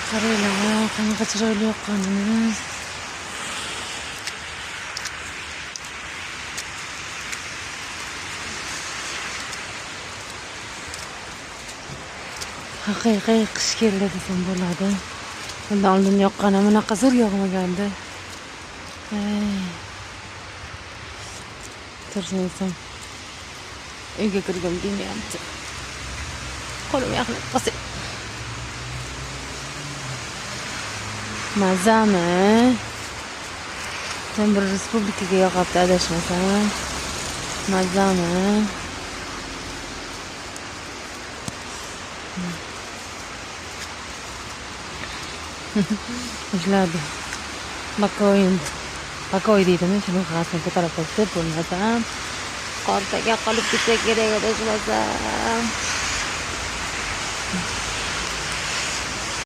Qaranglar, qanaqa chiroyli yoqqanini. Haqiqiy qish keldi desam bo'ladi. Bundan oldin yoqqani bunaqa zo'r yog'magandi. To'g'risini aytsam, uyga kirgim kelmayapti. Qo'lim yaxlit qolsa. Mazami? Sen bir respublikaga yoqapti adashmasam. Mazami? Ishladi. Bakoyin. Bakoy deydimi? Shuni qog'ozini ko'tarib qo'yibdi, bo'lmasam qortaga qolib ketsa kerak adashmasam.